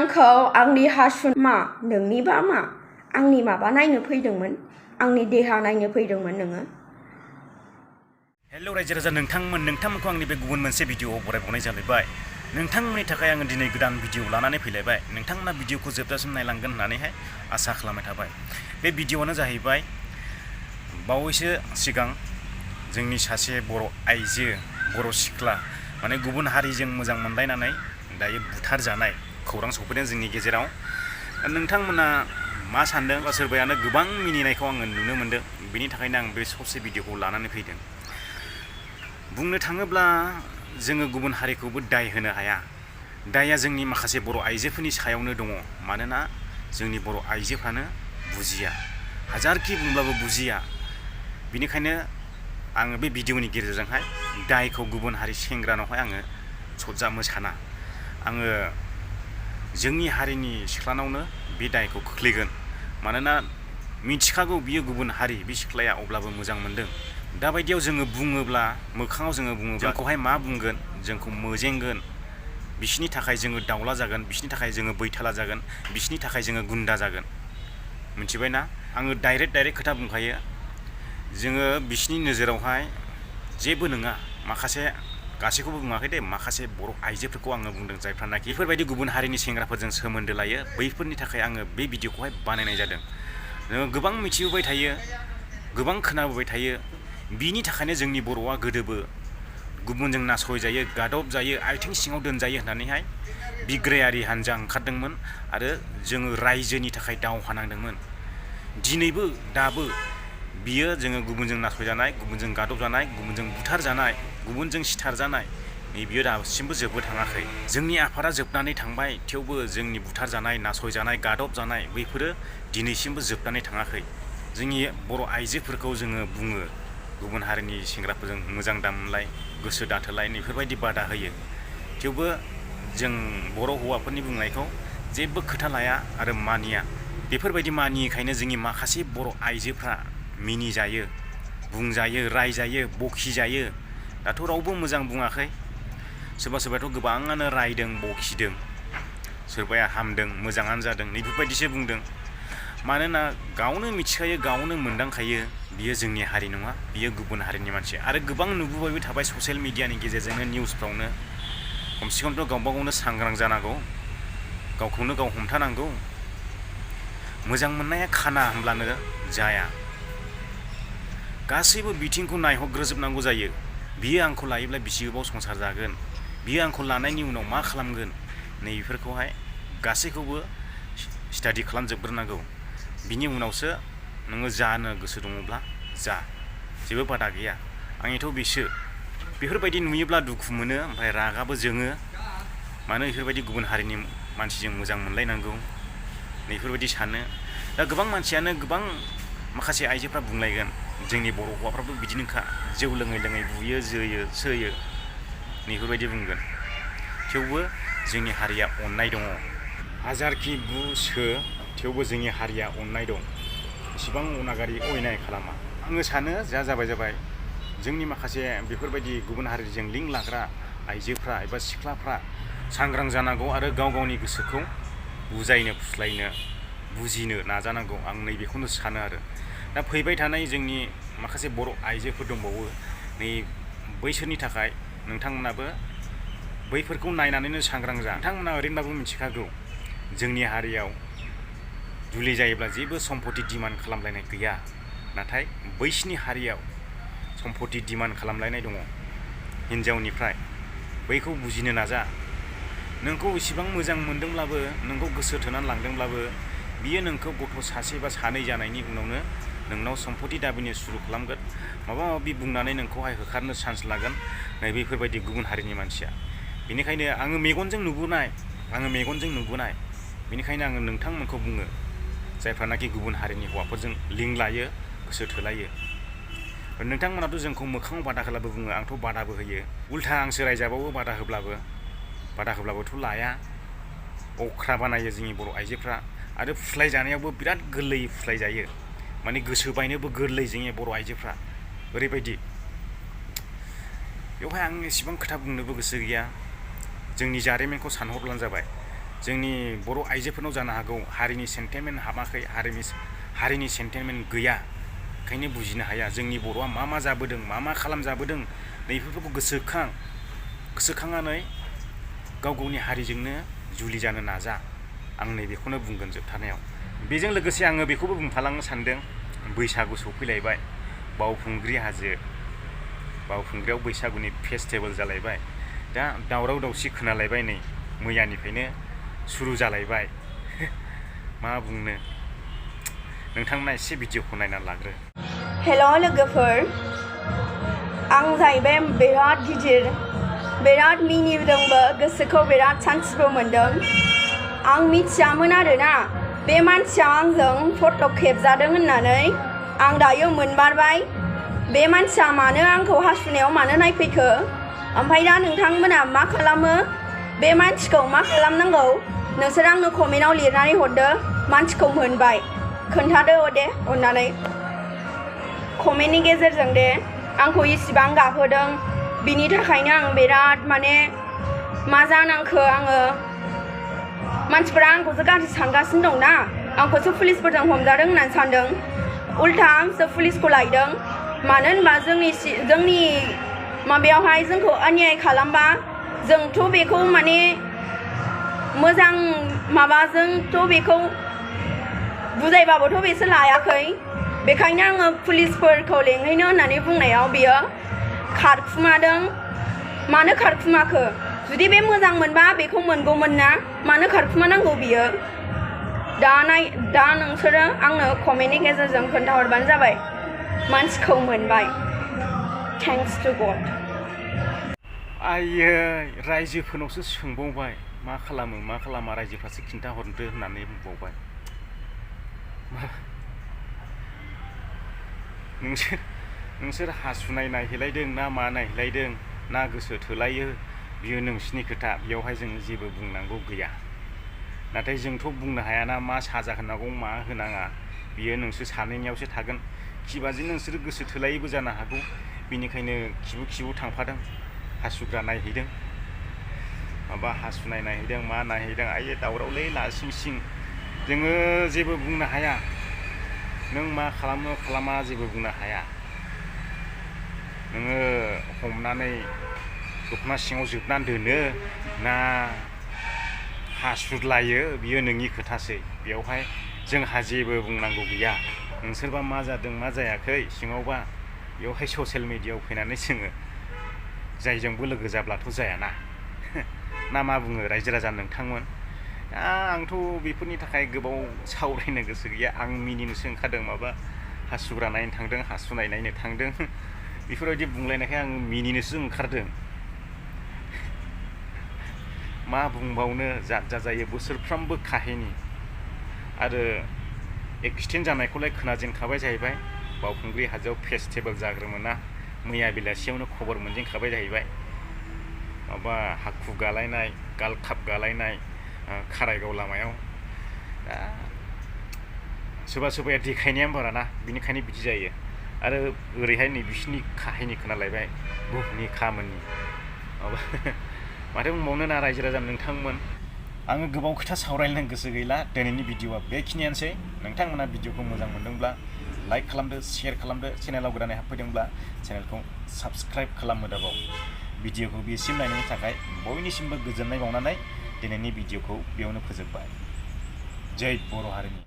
आंखौ आंनि हासुन मा नोंनिबा मा आंनि माबा नायनो फैदोंमोन आंनि देहा नायनो फैदोंमोन नोङो हेल' रायजो राजा नोंथांमोनखौ आंनि बे गुबुन मोनसे भिडिअआव बरायबावनाय जालायबाय नोंथांमोननि थाखाय आङो दिनै गोदान भिडिअ लानानै फैलायबाय नोंथांमोना भिडिअखौ जोबजासिम नायलांगोन होननानैहाय आसा खालामनाय थाबाय बे भिडिअआनो जाहैबाय बावैसो सिगां जोंनि सासे बर' आइजो बर' सिख्ला माने गुबुन हारिजों मोजां मोनलायनानै दायो बुथारजानाय खौरां सफैदों जोंनि गेजेराव नोंथांमोना मा सान्दों बा सोरबायानो गोबां मिनिनायखौ आङो नुनो मोन्दों बेनि थाखायनो आं बे ससे भिडिअखौ लानानै फैदों बुंनो थाङोब्ला जोङो गुबुन हारिखौबो दाय होनो हाया दाया जोंनि माखासे बर' आइजोफोरनि सायावनो दङ मानोना जोंनि बर' आइजोफ्रानो बुजिया हाजारखि बुंब्लाबो बुजिया बेनिखायनो आङो बे भिडिअनि गेजेरजोंहाय दायखौ गुबुन हारि सेंग्रानावहाय आङो सदजाबनो साना आङो जोंनि हारिनि सिख्लानावनो बे दायखौ खोख्लैगोन मानोना मिथिखागौ बियो गुबुन हारि बे सिख्लाया अब्लाबो मोजां मोनदों दाबायदियाव जोङो बुङोब्ला मोखाङाव जोङो बुङोब्ला जोंखौहाय मा बुंगोन जोंखौ मोजेंगोन बिसिनि थाखाय जोङो दावला जागोन बिसिनि थाखाय जोङो बैथाला जागोन बिसिनि थाखाय जोङो गुन्दा जागोन मिथिबायना आङो डाइरेक्ट खोथा बुंखायो जोङो बिसिनि नोजोरावहाय जेबो नङा माखासे गासैखौबो बुङाखै दे माखासे बर' आइजोफोरखौ आङो बुंदों जायफ्रानाखि बेफोरबायदि गुबुन हारिनि सेंग्राफोरजों सोमोन्दो लायो बैफोरनि थाखाय आङो बे भिडिअखौहाय बानायनाय जादों जोङो गोबां मिथिबोबाय थायो गोबां खोनाबोबाय थायो बिनि थाखायनो जोंनि बर'आ गोदोबो गुबुनजों नासयजायो गादबजायो आथिं सिङाव दोनजायो होननानैहाय बिग्रायारि हान्जा ओंखारदोंमोन आरो जोङो रायजोनि थाखाय दावहा नांदोंमोन दिनैबो दाबो बियो जोङो गुबुनजों नासयजानाय गुबुनजों गादबजानाय गुबुनजों बुथारजानाय गुबुनजों सिथारजानाय बियो दासिमबो जोबनो थाङाखै जोंनि आफादा जोबनानै थांबाय थेवबो जोंनि बुथारजानाय नासयजानाय गादबजानाय बैफोरो दिनैसिमबो जोबनानै थाङाखै जोंनि बर' आइजोफोरखौ जोङो बुङो गुबुन हारिनि सेंग्राफोरजों मोजां दामोनलाय गोसो दाथोलाय बेफोरबायदि बादा होयो थेवबो जों बर' हौवाफोरनि बुंनायखौ जेबो खोथा लाया आरो मानिया बेफोरबायदि मानियैखायनो जोंनि माखासे बर' आइजोफ्रा मिनिजायो बुंजायो रायजायो बखिजायो दाथ' रावबो मोजां बुङाखै सोरबा सोरबाथ' गोबाङानो रायदों बखिदों सोरबाया हामदों मोजाङानो जादों नैफोरबायदिसो बुंदों मानोना गावनो मिथिखायो गावनो मोनदांखायो बियो जोंनि हारि नङा बियो गुबुन हारिनि मानसि आरो गोबां नुबोबायबो थाबाय ससियेल मिडियानि गेजेरजोंनो निउसफ्रावनो खमसे खमथ' गावबा गावनो सांग्रां जानांगौ गावखौनो गाव हमथानांगौ मोजां मोननाया खाना होनब्लानो जाया गासैबो बिथिंखौ नायहरग्रोजोबनांगौ जायो बियो आंखौ लायोब्ला बेसे गोबाव संसार जागोन बियो आंखौ लानायनि उनाव मा खालामगोन नैफोरखौहाय गासैखौबो स्टाडि खालामजोबग्रोनांगौ बिनि उनावसो नोङो जानो गोसो दङब्ला जा जेबो बादा गैया आंनिथ' बेसो बेफोरबायदि नुयोब्ला दुखु मोनो ओमफ्राय रागाबो जोङो मानो बेफोरबायदि गुबुन हारिनि मानसिजों मोजां मोनलायनांगौ नैफोरबायदि सानो दा गोबां मानसियानो गोबां माखासे आइजोफ्रा बुंलायगोन जोंनि बर' हौवाफ्राबो बिदिनोखा जौ लोङै लोङै बुयो जोयो सोयो नैफोरबायदि बुंगोन थेवबो जोंनि हारिया अननाय दङ हाजारखि बु सो थेवबो जोंनि हारिया अननाय दं इसिबां अनागारि अयनाय खालामा आङो सानो जाबाय जोंनि माखासे बेफोरबायदि गुबुन हारिजों लिंक लाग्रा आइजोफ्रा एबा सिख्लाफ्रा सांग्रां जानांगौ आरो गाव गावनि गोसोखौ बुजायनो फुस्लायनो बुजिनो नाजानांगौ आं नैबेखौनो सानो आरो दा फैबाय थानाय जोंनि माखासे बर' आइजोफोर दंबावो नै बैसोरनि थाखाय नोंथांमोनाबो बैफोरखौ नायनानैनो सांग्रां जा नोंथांमोना ओरैनोबाबो मिथिखागौ जोंनि हारियाव जुलि जायोब्ला जेबो सम्पति डिमान्ड खालामलायनाय गैया नाथाय बैसिनि हारियाव सम्पति डिमान्ड खालामलायनाय दङ हिन्जावनिफ्राय बैखौ बुजिनो नाजा नोंखौ इसिबां मोजां मोनदोंब्लाबो नोंखौ गोसो थोनानै लांदोंब्लाबो बियो नोंखौ गथ' सासे बा सानै जानायनि उनावनो नोंनाव सम्पति दाबिनो सुरु खालामगोन माबा माबि बुंनानै नोंखौहाय होखारनो चान्स लागोन नैबेफोरबायदि गुबुन हारिनि मानसिया बेनिखायनो आङो मेगनजों नुबोनाय बेनिखायनो आङो नोंथांमोनखौ बुङो जायफ्रानाखि गुबुन हारिनि हौवाफोरजों लिंक लायो गोसो थोलायो नोंथांमोनाथ' जोंखौ मोखाङाव बादा होलाबो बुङो आंथ' बादाबो होयो उल्था आंसो रायजाबावो बादा होब्लाबोथ' लाया अख्रा बानायो जोंनि बर' आइजोफ्रा आरो फुस्लाय जानायावबो बिराद गोरलै फुस्लाय जायो माने गोसो बायनोबो गोरलै जोंनि बर' आइजोफ्रा ओरैबायदि बेवहाय आं एसेबां खोथा बुंनोबो गोसो गैया जोंनि जारिमिनखौ सानहरब्लानो जाबाय जोंनि बर' आइजोफोरनाव जानो हागौ हारिनि सेन्टिमेन्ट हाबाखै, हारिनि सेन्टिमेन्ट गैया, ओंखायनो बुजिनो हाया जोंनि बर'आ मा मा जाबोदों, मा मा खालामजाबोदों, नैफोरखौ गोसोखांनानै गाव गावनि हारिजोंनो जुलि जानो नाजा। आं नैबेखौनो बुंगोन जोबथारनायाव। बेजों लोगोसे आङो बेखौबो बुंफालांनो सानदों, बैसागु सफैलायबाय, बावखुंग्रि हाजो, बावखुंग्रियाव बैसागुनि फेस्टिभेल जालायबाय। दा दावराव दावसि खोनालायबाय, नै मैयानिफ्रायनो सुरु जालायबाय। मा बुंनो, नोंथांमोना एसे भिडिअखौ नायनानै लाग्रो। हेल' लोगोफोर, आं जाहैबाय बिराद मिनिदोंबो, गोसोखौ बिराद सान्थिबो मोनदों। आं मिथियामोन आरोना बे मानसिया आंजों फट' खेबजादों होननानै। आं दायो मोनमारबाय बे मानसिया मानो आंखौ हासुनायाव मानो नायफैखो। ओमफ्राय दा नोंथांमोना मा खालामो, बे मानसिखौ मा खालामनांगौ नोंसोर आंनो कमेन्टआव लिरनानै हरदो। मानसिखौ मोनबाय खोन्थादो दे अननानै कमेन्टनि गेजेरजों दे। आंखौ इसिबां गाबहोदों, बिनि थाखायनो आं बिराद मा जानांखो आङो। मानसिफोरा आंखौसो गाज्रि सानगासिनो दंना, आंखौसो पुलिसफोरजों हमजादों होननानै सानदों। उल्था आंसो पुलिसखौ लायदों। मानो होनबा जोंनि माबायावहाय जोंखौ अन्याय खालामबा जोंथ' बेखौ मोजां माबाजोंथ' बेखौ बुजायबाबोथ' बिसोर लायाखै। बेखायनो आङो पुलिसफोरखौ लेंहैनो होननानै बुंनायाव बियो खारखुमादों। मानो खारखुमाखो? जुदि बे मोजां मोनबा बेखौ मोनगौमोन ना, मानो खारखुमानांगौ बियो? दा नोंसोरो आंनो कमेन्टनि गेजेरजों खोन्थाहरबानो जाबाय। मानसिखौ मोनबाय, थेंक्स टु गड। आयै, रायजोफोरनावसो सोंबावबाय, मा खालामा रायजोफ्रासो खिन्थाहरदो होननानै बुंबावबाय। नोंसोर हासुनाय नायहैलायदों ना मा नायहैलायदों ना गोसो थोलायो, बियो नोंसिनि खोथा। बेयावहाय जों जेबो बुंनांगौ गैया। नाथाय जोंथ' बुंनो हायाना मा साजा होनांगौ मा होनाङा, बियो नोंसोर सानैनियावसो थागोन। खिबाजि नोंसोर गोसो थोलायैबो जानो हागौ, बेनिखायनो खिबु थांफादों, हासुग्रा नायहैदों, माबा हासुनाय नायहैदों, मा नायहैदों। आयै दावरावलै लासिं जोङो जेबो बुंनो हाया। नों मा खालामा जेबो बुंनो हाया। नोङो हमनानै दख'ना सिङाव जोबनानै दोनो ना हासुद्लायो, बियो नोंनि खोथासै। बेवहाय जोंहा जेबो बुंनांगौ गैया। नोंसोरबा मा जादों मा जायाखै सिङावबा, बेवहाय ससियेल मिडियायाव फैनानै जोङो जायजोंबो लोगो जाब्लाथ' जायाना। ना मा बुङो रायजो राजा नोंथांमोन? आंथ' बेफोरनि थाखाय गोबाव सावरायनो गोसो गैया। आं मिनिनोसो ओंखारदों, माबा हासुग्रा नायनो थांदों, हासुनाय नायनो थांदों, बेफोरबायदि बुंलायनायखाय आं मिनिनोसो ओंखारदों। मा बुंबावनो, जाद जायो बोसोरफ्रामबो काहिनि। आरो एक्सिडेन्ट जानायखौलाय खोनाजेनखाबाय जाहैबाय, बावखुंग्रि हाजोआव फेस्टिभेल जाग्रोमोना मैया बेलासियावनो खबर मोनजेनखाबाय जाहैबाय। माबा हाखु गालायनाय, गालखाब गालायनाय खारायगाव लामायाव। दा सोरबाया देखायनायानो बाराना, बिनिखायनो बिदि जायो। आरो ओरैहाय नै बिसिनि काहिनि खोनालायबाय, बुहुमनि खामानि माबा माथो बुंबावनो ना रायजो राजा नोंथांमोन। आङो गोबाव खोथा सावरायनो गोसो गैला। दिनैनि भिडिअआ बेखिनियानोसै। नोंथांमोना भिडिअखौ मोजां मोनदोंब्ला लाइक खालामदो, शेयार खालामदो, चेनेलाव गोदानै हाबफैदोंब्ला चेनेलखौ साबस्क्राइब खालामो दाबाव। भिडिअखौ बेसिम नायनायनि थाखाय बयनिसिमबो गोजोननाय बावनानै दिनैनि भिडिअखौ बेयावनो फोजोबबाय। जय बर' हारिनि।